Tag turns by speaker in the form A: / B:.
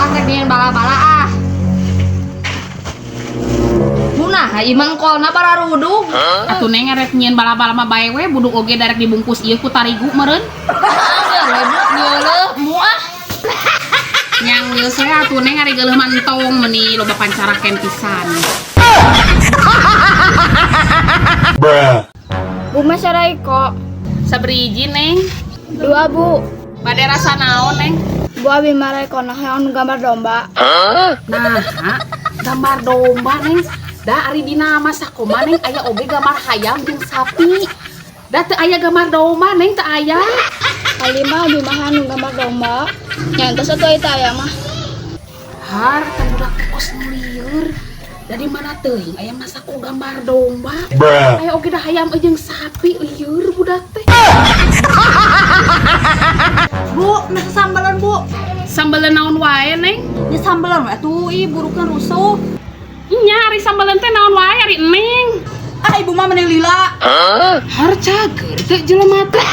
A: Ah, rek nyieun bala-bala ah. Bu, nah, imang kolna bararudug.
B: Atuh, Neng, rek nyieun bala-bala mah bae we, buduk oge darek dibungkus ieu ku tarigu meureun.
A: Ah, Bu, nyeuleuh mu ah.
B: Yang geus we atuh, Neng, ari geuleuh mah entong, meuni loba pancaraken pisan.
C: Bruh.
D: Bu, masa Royco?
B: Sabriji, Neng?
D: Dua, Bu.
B: Bade rasa naon, Neng?
D: Bu, abi mah Royco nah yang gambar domba.
B: Nah, gambar domba, Neng? Da ari dina Masako mah, Neng, aya oge gambar hayam jeung sapi. Da teu aya gambar domba, Neng, teu aya.
D: Kali mah abi mah anu gambar domba. Nyantos atuh eta aya mah.
B: Har, teh budak teh kos nu lieur. Dari mana teuing aya Masako gambar domba?
C: Bruh.
B: Aya oge da hayam jeung sapi, lieur budak teh.
E: Bu, masa sambelan, Bu?
B: Sambel naon wae, Neng?
E: Ya sambelan we atuh, ih, burukna rusuh.
B: Nya ari sambeleun teh naon wae ari Neng?
E: Ah, ibu mah meni lila.
B: Har, cager teh jelema teh.